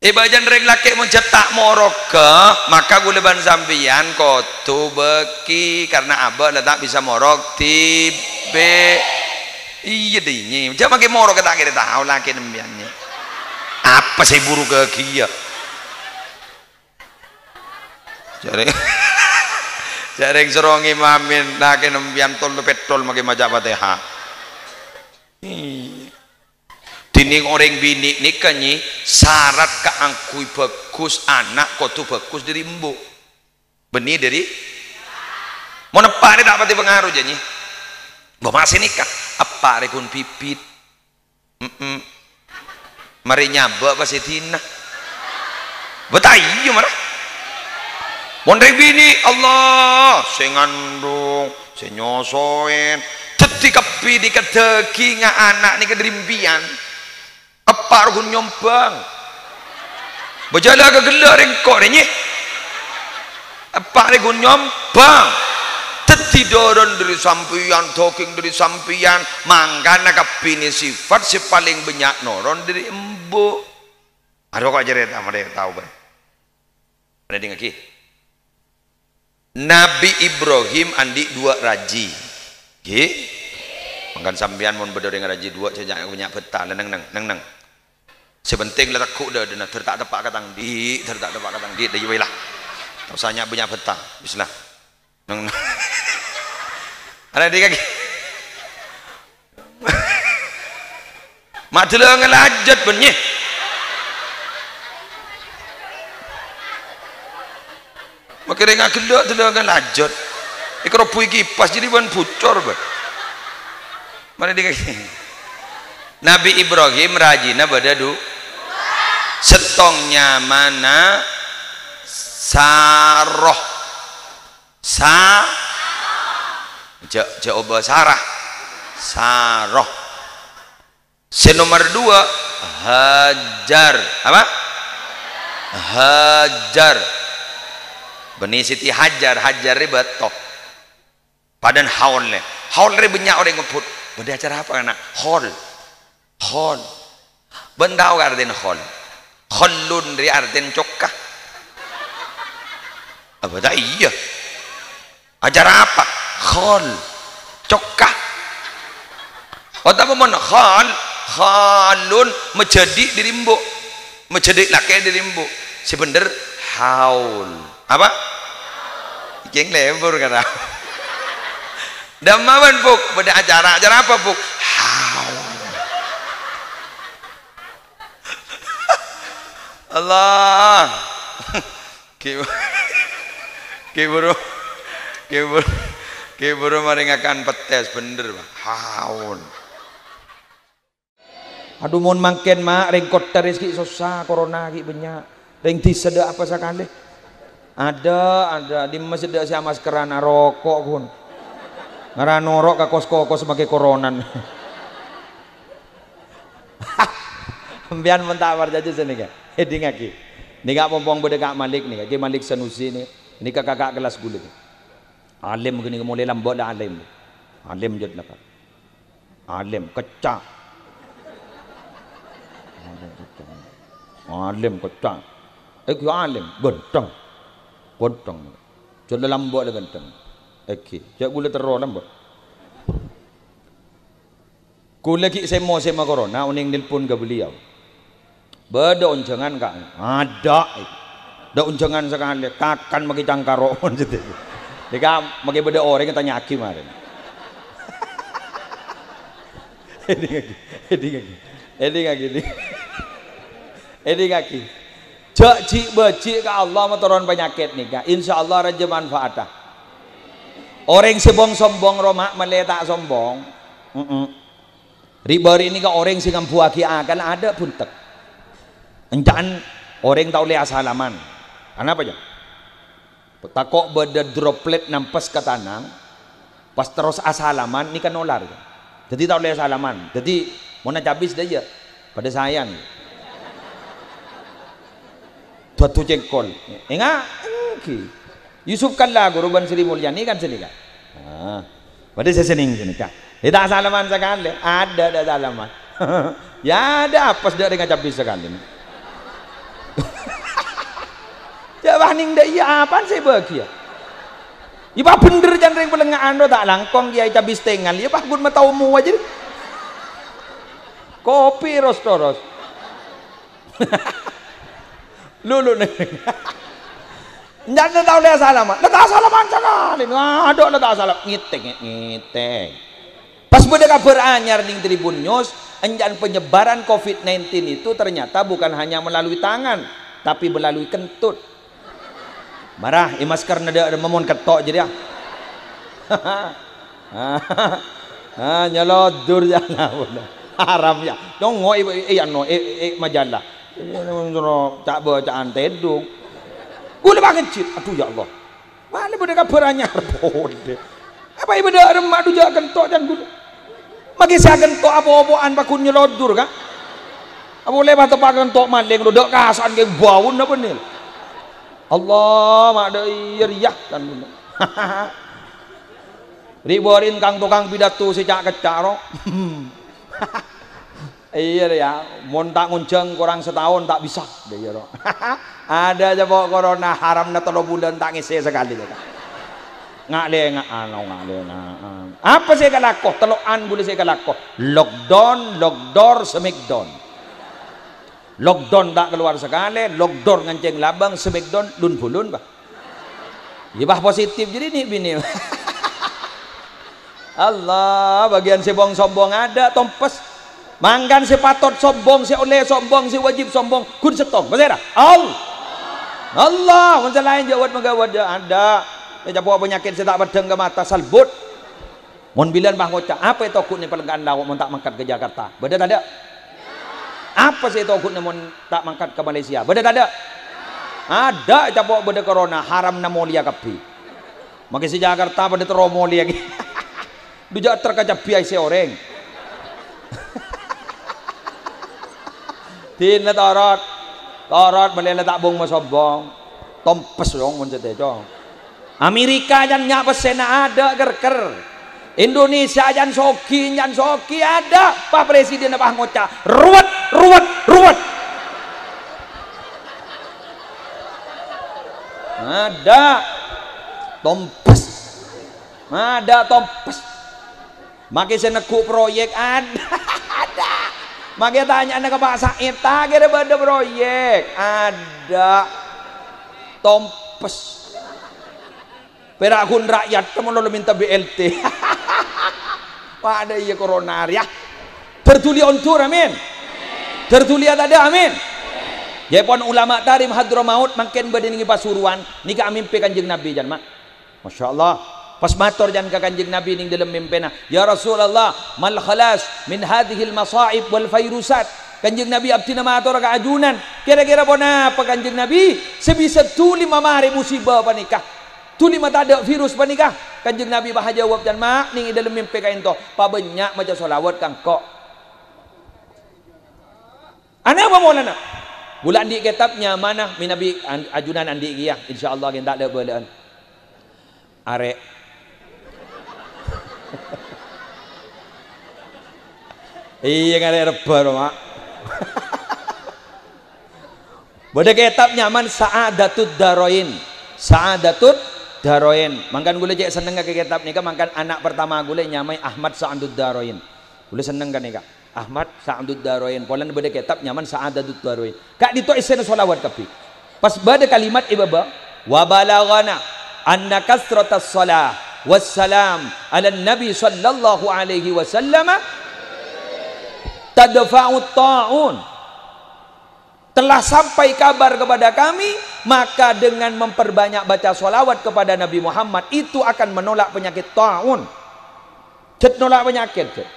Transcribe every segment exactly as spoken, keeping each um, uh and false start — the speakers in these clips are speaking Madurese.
È, bâjâna rèng lakè' mon jhâ' ta' morogghâ, maka kaulâ bân sampèyan kodhu bâgi, karna abâ' la ta' bisa morok dhibi'. Iyâ, dingngè. Jhâ' mangkè morok ta' kèra tao lakèna sampèyan, nyè. Apa sè buru ghâghiyâ? Jhârèng, jhârèng soro ngimami lakèna sampèyan tol pèttol mangkè maca Fatihah. Iyâ. Dhinèng orèng binè' nèka, nyè, sarat kaangghuy bhâghus ana' kodhu bhâghus dhâri embu'. Bânnè dhâri, mon eppa' rè ta' patè pangaro, jâ, nyè. Bâ, masè nèka, eppa' rè ghun bibit. Mm-mm. Marè nyabâ' pas è dinna. Bâ, ta' iyâ, mara. Mon rèng binè', Allah, sè ngandung, sè nyosoèn. Dhâddhi kabbhi nèka dhâghingnga ana' nèka dhâri sampèyan. Eppa' rè ghun nyombhâng. Bâ, jhâ' la ghâghellâ' rèng ko' rè, nyè. Eppa' rè ghun nyombhâng. Dhâddhi dhoron dhâri sampèyan, dhâghing dhâri sampèyan. Mangkana kabbhi nè sifat sè palèng bânnya' noron dhâri embu'. Aro ko' carèta, marè tao, bân. Ana dingngaghi. Nabi Ibrahim andi' duwâ' rajhi. Ghi? Mangkana sampèyan mon bâdâ orèng rajhi duwâ', jhâ' bânnya' bhâta, la neng-neng, neng-neng. Sè pentèng la tegghu' dhâdhâna, dhâr ta' teppa' ka tang dhi', dhâr ta' teppa' ka tang dhi', dâ' iyâ bhâi la. Ta' osa nya' bânnya' bhâta. Wis la. Neng-neng. Ana dingngaghi. Ma' dâlâ ngalajât, bân, nyè. Makè rèng aghellâ' dâlâ ngalajât. Èkarobbhuwi kipas, jârèya bân bucor, bân. Marè dingngaghi. Nabi Ibrahim rajhina bâdâ du-, sèttong nyamana Saroh. Sa-, jhâ', jhâ' obâ Sarah. Saroh. Sè nomer duwâ', Hajar. Apa? Hajar. Bânnè Siti Hajar, Hajar rè bâto. Padâna haul rè. Haul rè bânnya' orèng ngebbhut. Bâdâ acara apa, ana'? Haul. Khol. Bân tao ka artèna khol? Khollun rè artèna cokka. Apa ta' iyâ? Acara apa? Khol. Cokka. Otabâ mon khol, kholun majhâdhi' dhâri embu'. Majhâdhi' lakè' dhâri embu'. Sè bhendher haul. Apa? Kèng lebur kata. Dâmma bân, Buk, bâdâ acara. Acara apa, Buk? Haul. Allah. Ki, ki buru, ki buru, ki buru marè ngakan pettès, bhendher, Pak. Haul. Adhu, mon mangkèn, Ma', rèng kottha rè ghi' sossa, corona ghi' bânnya'. Rèng dhisa dâ' apa sakalè. Adâ', adâ', dimma sè dâ' sè amaskeran, aroko', ghun. Ngara noro' ka kos-kokos makè coronan. Sampèyan mon ta' parcajâ sanèka, èdingngaghi. Nèka pong-pong bâdâ Ka' Malik nèka, Ki Malik Sanusi nè-, nèka kaka' kellas ghulâ nè. Alim ghânèka molaè lambâ' la alim. Alim jhât la, Pak. Alim, kècca'. Alim, kècca'. Alim, kècca'. Èngghi alim, ghântheng. Ghântheng. Jhât la lambâ' la ghântheng. Èngghi, jhâ' ghulâ terro lambâ'. Ghulâ ghi' sè-mosèma corona onèng nelpon ka beliau. Bâdâ onjhângan, Ka'? Adâ'. Dâ' onjhângan sakalè, kakan makè cangkaro'. Nèka makè bâdâ orèng ètanya'aghi marèna. Èdingngaghi, èdingngaghi, èdingngaghi, èdingngaghi. Èdingngaghi. Jhâ' ji'-bâji' ka Allah matoron panyakèt nèka. Insyaallah rajâ manfaata. Orèng sè bhung-sombhung, roma, mèlè ta' sombhung. Mm-mm. Ri'-bâri' nèka orèng sè ngambuwâghi akal adâ' buntek. Ènca'an orèng ta' ollè asalaman. Anapa, jâ? Tako' bâdâ droplet nampes ka tana, pas terros asalaman, nèka nolar. Dhâddhi ta' ollè asalaman. Dhâddhi, mon acabis dâ' iyâ, padâ saèyan. Dâddhu cèngkol. Enga'? Èngghi. Yusuf Kalla, ghuru bân Sri Mulyani kan sanèka. Ah. Padâ sè senneng sanèka. È, ta' salaman sakalè. Adâ', ta' salaman. Yâ, adâ' apes dâ' rèng acabis sakalè. Jâ' wah nèng dâ' iyâ apaan sè bâgiyâ? Iyâ pas bhendher can rèng palènga'an ro ta' langkong kèyaè cabis tengal, iyâ pas ghun mataomo ajâ. Kopi ros-toros. Lulu nèng. Enjâ' ta' ollè salama. La ta' salama sakalè. Adhu la ta' salam. Ngètèng, ngètèng. Pas bâdâ kabhâr anyar nèng Tribun News, enjâ' penyebaran covid nineteen itu ternyata bukan hanya melalui tangan, tapi melalui kentut. Mara, è maskerra dâ' remma mon ketto' jârèya. Ah, nyalodur jâ' la. Haram yâ. Nyongngo' è, è, è, ano, è, è, majalah. È, ca'-bâca'an tèdung. Ghulâ pangèjhit. Adhu, ya Allah. Malè bâdâ kabhâr anyar polè. Apa è bâdâ remma adhu jâ' kento' can ghulâ. Maghi sè akento' apo-apo'an pagghun nyalodur, Ka'. Apa ollè pateppa' kento' malèng, lo dâ' kasa'an kè bâuna bânnè. Allah, ma' dâ' iyâ rèya, can ghulâ. Ri'-bâri'en kang-tokang pidato sè ca'-kecca' ro. Iyâ, rèya, mon ta' ngonjhâng korang sataon ta' bisa, dâ' iyâ, ro. Adâ jâ' po' corona, haramna tello bulân ta' ngèssè sakalè, jâ'. Nga'-lènga', ano, nga'-lènga'an. Apa sè èkalako? Tello'an ghulâ sè èkalako. Lockdown, lockdoor, smackdown. Lockdown ta' kalowar sakalè, lockdoor ngancèng labâng, smackdown, lun-bulun, bah. Iyâ, bah, positif jârèya nè'-binè'. Allah, bâgiyân sè bong-sombong adâ', tompes. Mangkana sè patot sombong, sè ollè sombong, sè wajib sombong, ghun sèttong. Pasèra? Al-, Allah. Mon sè laèn jâ' wat-maghâwat jâ' adâ'. Ècapo' panyakèt sè ta' peddhâng ka mata, salbut. Mon bilân pas ngoca', "Apa ètoghuna palèngka'an lao' mon ta' mangkat ka Jakarta?" Bâdâ tadâ'? Apa sè ètoghuna mon ta' mangkat ka Malaysia? Bâdâ tadâ'? Adâ', ècapo' bâdâ corona, haramna molèya kabbhi. Maghi sè Jakarta padâ terro molèya ghi. Dhu jâ' ter kacabbhi aèssè orèng. Dina torot. Torot malè la ta' bong-masombong. Tompes, yong, mon sè tèco. Amerika jân nya' pèssèna adâ' kèr-kèr. Indonesia jân soghi, jân soghi adâ'. Pas presidenna pas ngoca', "Ruwet, ruwet, ruwet." Adâ'. Tompes. Adâ' tompes. Maghi sè neggu' proyek adâ'. Adâ'. Maghi tanya'na ka Pak Said, "Ta' kèra bâdâ proyek?" Adâ'. Tompes. Pèra' ghun ra'yat, mon lo mènta B L T. Padâ iyâ corona rèya. Dâr dhuli ondur, amin. Dâr dhuli tadâ', amin. Yâ pon ulama Tarim Hadramaut mangkèn bâdâ nèng Pasuruan, nèka amèmpè Kanjeng Nabi, jân, ma'. Masya Allah. Pas mator jân ka Kanjeng Nabi nèng dâlem mèmpèna, "Ya Rasulullah, mal khalas min hadzihil masa'ib wal virusat?" Kanjeng Nabi, abdhina mator ka ajunan, "Kèra-kèra ponapa, Kanjeng Nabi, sè bisa dhuli mamarè musibâ panèka? Dhuli matadâ' virus panèka?" Kanjeng Nabi pas ajâwâb, jân, ma', nèng è dâlem mèmpè ka'ènto, "Pabânnya' maca shalawat ka engko'." Anapa polana? Ghulâ andi' kètab nyamana, mènabi an-, ajunan andi' kèya, insyaallah ghi' ta' la'-bâlâ'ân. Arè'. Iyâ, ngarè' rebbhâ, ro, Ma'. Bâdâ kètab nyamana Sa'adatud Darain. Sa'adatud Darain. Mangkana ghulâ cè' sennengnga ka kètab nèka, mangkana ana' partama ghulâ ènyamaè Ahmad Sa'adud Darain. Ghulâ senneng ka nèka. Ahmad Sa'adud Darain. Polana bâdâ kètab nyamana Sa'adatud Darain. Ka'dinto' èssèna shalawat kabbhi. Pas bâdâ kalimat è bâbâ, "Wa balaghana anna kasratas shalah wassalam 'alan Nabi sallallahu alaihi wasallama tadfa'ut ta'un." Telah sampai kabar kepada kami, maka dengan memperbanyak baca shalawat kepada Nabi Muhammad, itu akan menolak penyakit ta'un. Jhât nolak panyakèt, jhât.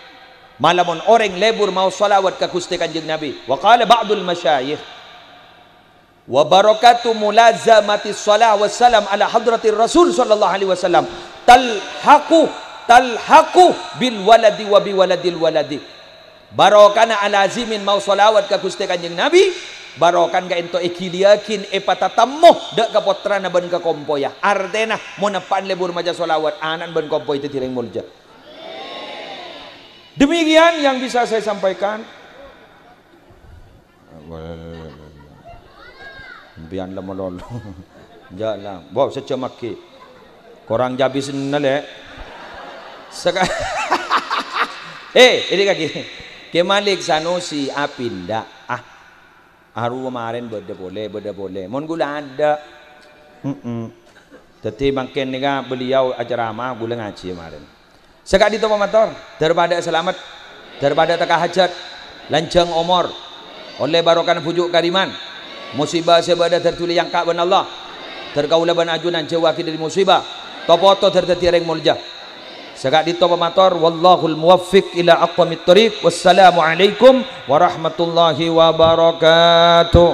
Mala mon orèng lebur maos shalawat ka Ghustè Kanjeng Nabi. Wa qala ba'dul masyayikh, "Wa barakatu mulazamatis shalah wassalam ala hadratir Rasul sallallahu alaihi wasallam talhaqu, talhaqu bil waladi wa bi waladil waladi." Barokana alazimin maos shalawat ka Ghustè Kanjeng Nabi, barokan ka'ènto èghiliyaghin, èpatatemmo dâ' ka pottrana bân ka kompoyya. Artèna, mon eppa'na lebur maca shalawat, ana'na bân kompoyya dhâddhi rèng molja. Demikian yang bisa saya sampaikan. Sampèyan la malolo. Jhâ' la. Bo, sajjhâ' maghi. Korang jhâbis enna', Lè'. Saka-, Eh, ini kaki. Kè Malik Sanusi apinda. Ah. Arowa marèn bâdâ polè, bâdâ polè. Mon ghulâ adâ'. Mm-mm. Dhâddhi mangkèn nèka beliau acaramah, ghulâ ngajhi marèn. Saka'dinto pamator, dâr padâ salamet, dâr padâ tekka hajhât, lanjhâng omor, ollè barokana bhuju' kariman, musibâ sè bâdâ dâr dhuli èangka' bân Allah, dâr kaulâ bân ajunan jhâuwâghi dâri musibâ, to-poto dâr dhâddhi orèng molja. Saka'dinto pamator, wallahul muwaffiq ila aqwamit thoriq. Wassalamualaikum warahmatullahi wabarakatuh.